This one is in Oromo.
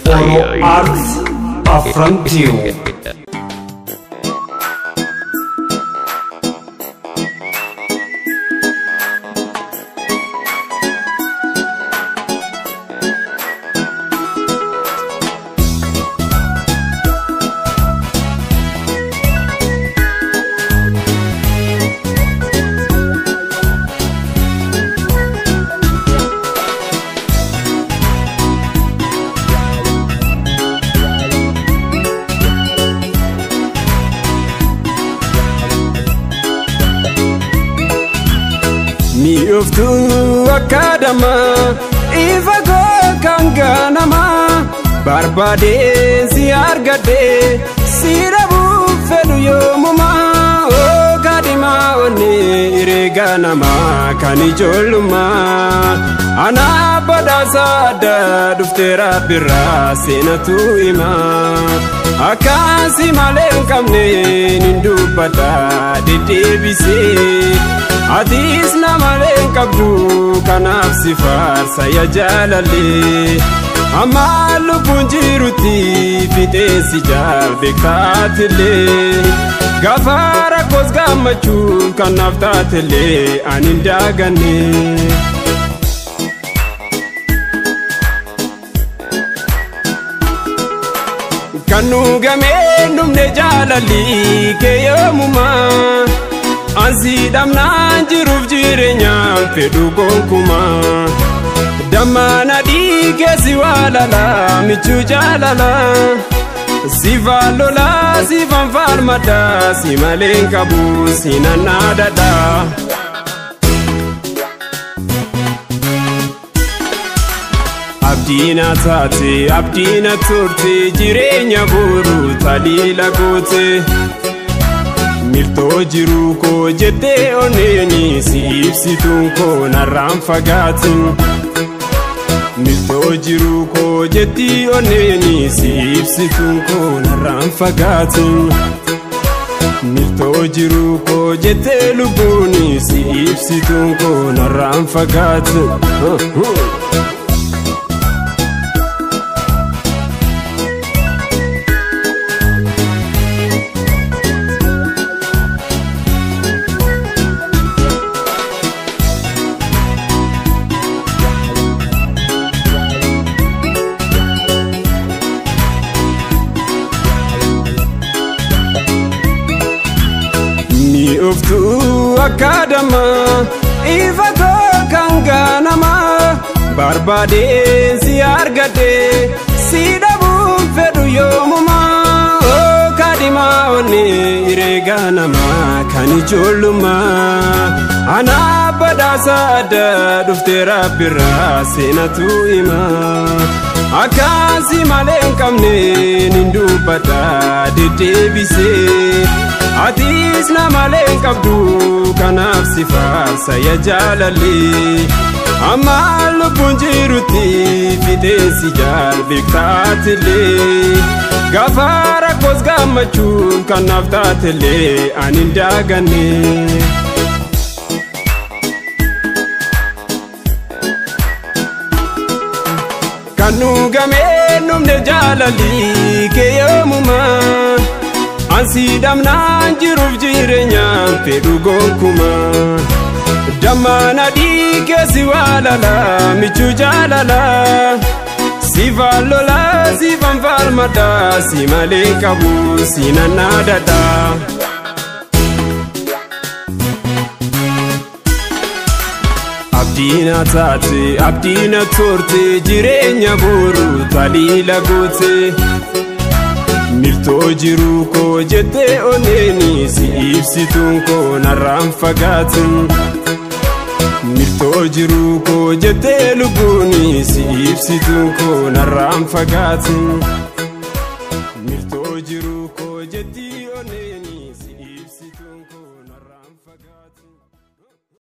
Oro Art Afran Tube. Mi'ooftuu akka dammaa ifa koo kan ganamaa barbaadeen si argadhee si dhabuuf fedhu yoomumaa oo kaadhimaa onnee hiree ganamaa kan ijoollummaa anaa badhaasa addaa dhuftee rabbirraa seenatu himaa akkaasi malee hin qabne nin dubbadha deddeebisee. Atis nama leen qabdu kanaaf si faarsa yaa jaalallee amma lubbuun jirutti fixeensi jaal beektaatilee gaafa rakkoos gammachuu kanaaf taatelee ani hin daaganne. Kan nu gamee dhumne jaalalli kee yoomumaa. Ansi dhamnaan jiruuf jireenyaan fedhu gonkumaa dammaan adii keessi waalala michuu jaalala siifaan lolaa siifaan falmadha si malee hin qabu si nannaadadha. Abdiina taate abdiina turte jireenya boru taliila goote. Miltoo jiruu koo jettee onneeni si ibsituun koo narraan fagaatin. Miltoo jiruu koo jetti onneeni si ibsituun koo narraan fagaatin. Miltoo jiruu koo jettee lubbuuni si ibsituun koo narraan fagaatin. Mi'ooftuu akka dammaa ifa koo kan ganamaa barbaadeen si argadhee si dhabuun fedhu yoomumaa oo kaadhimaa onnee hiree ganamaa kan ijoollummaa anaa badhaasa addaa dhuftee rabbirraa seenatu himaa akkaasi malee hin qabne nin dubbadha deddeebisee. Atis nama leen qabdu kanaaf si faarsa yaa jaalallee amma lubbuun jirutti fixeensi jaal beektaatilee gaafa rakkoos gammachuu kanaaf taatelee ani hin daaganne. Kan nu gamee dhumne jaalalli kee yoomumaa. Ansi dhamnaan jiruuf jireenyaan fedhu gonkumaa dammaan adii keessi waalala michuu jaalala siifaan lolaa siifaan falmadha si malee hin qabu si nannaadadha. Abdiina taate abdiina turte jireenya boru taliila goote. Miltoo jiruu koo jettee onneeni si ibsituun koo narraan fagaatin. Miltoo jiruu koo jettee lubbuuni si ibsituun koo narraan fagaatin.